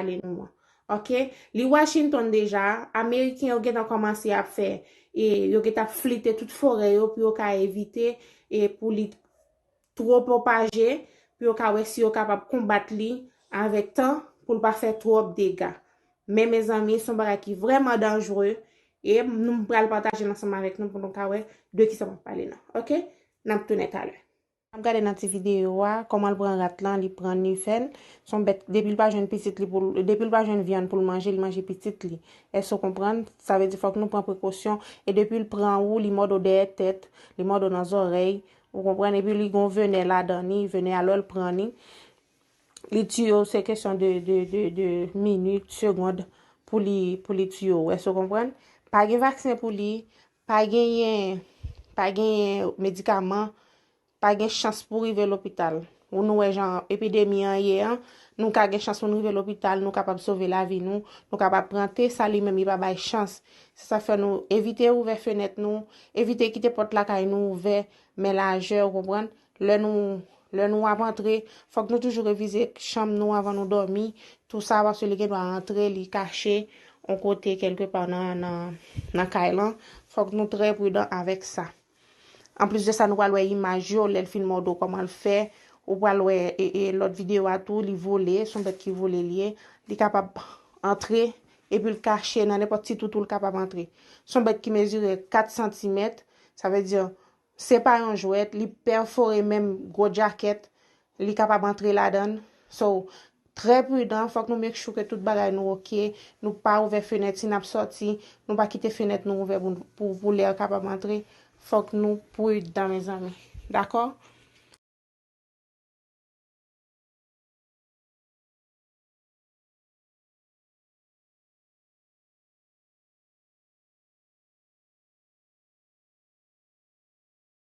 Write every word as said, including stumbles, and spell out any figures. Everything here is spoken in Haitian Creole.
pale nou an. Ok? Li Washington deja, Ameriken yo gentan kòmanse ap fè, e yo gentan ap flite tout forè yo pou yo ka evite, e pou li twò pwopaje, pou yo ka wè si yo kapab konbat li avèk tan, pou l pa fè twòp dega. Men, mezanmi, se yon bagay ki vrèman danjere, e nou pral pataje l ansanm avèk nou pou nou ka wè de kisa m ap pale nan. Ok? N ap tounen talè. N ap gade nan ti videyo a, kòman l pran rat lan, li pran l, li fè l. Se yon bèt, depi l pa jwenn pitit li pou l, depi l pa jwenn vyann pou l manje, li manje pitit li. Èske w konprann? Sa vle di fòk nou pran prekosyon. E depi l pran ou, li mòde w dèyè tèt, li mòde w nan zòrèy, ou konprann? Epi li gon venè ladan li, venè a lè l pran li, li tiye w, se kesyon de, de, de, de minit, segond pou li, pou li tiye w. Èske w konprann? Pa gen vaksen pou li, pa genyen, pa genyen medikaman, pa gen chans pou rive lopital. Ou nou wè jan epidemi an ye an, nou ka gen chans pou nou rive lopital, nou kapab sove lavi nou, nou kapab pran te sa li menm li pa bay chans. Se sa fè nou evite ouvè fenèt nou, evite kite pòt lakay nou ouvè, men lajè, ou konprann? Lè nou, lè nou ap antre, fòk nou toujou revize chanm nou anvan nou dòmi, tou sa, paske li gen dwa antre, li kache yon kote kèlkepa nan, nan, nan kay lan. Fòk nou trè pridan avèk sa. Anplis de sa, nou pral wè imaj yo, lè l fin mòde w kòman l fè. Ou pral wè e, e, lòt videyo a tou, li vole, se yon bèt ki vole li ye. Li kapab antre, epi l kache nan nenpòt ti toutou l kapab antre. Se yon bèt ki mezire kat santimèt, sa vle di, se pa yon jwèt, li pèfore menm gwo djakèt, li kapab antre ladan l. So, trè pridan, fòk nou make sure ke tout bagay nou oke, nou pa ouvè fenèt si n ap sòti, nou pa kite fenèt nou ouvè pou, pou, pou lè kapab antre. Fòk nou pridan, mezanmi. Dakò?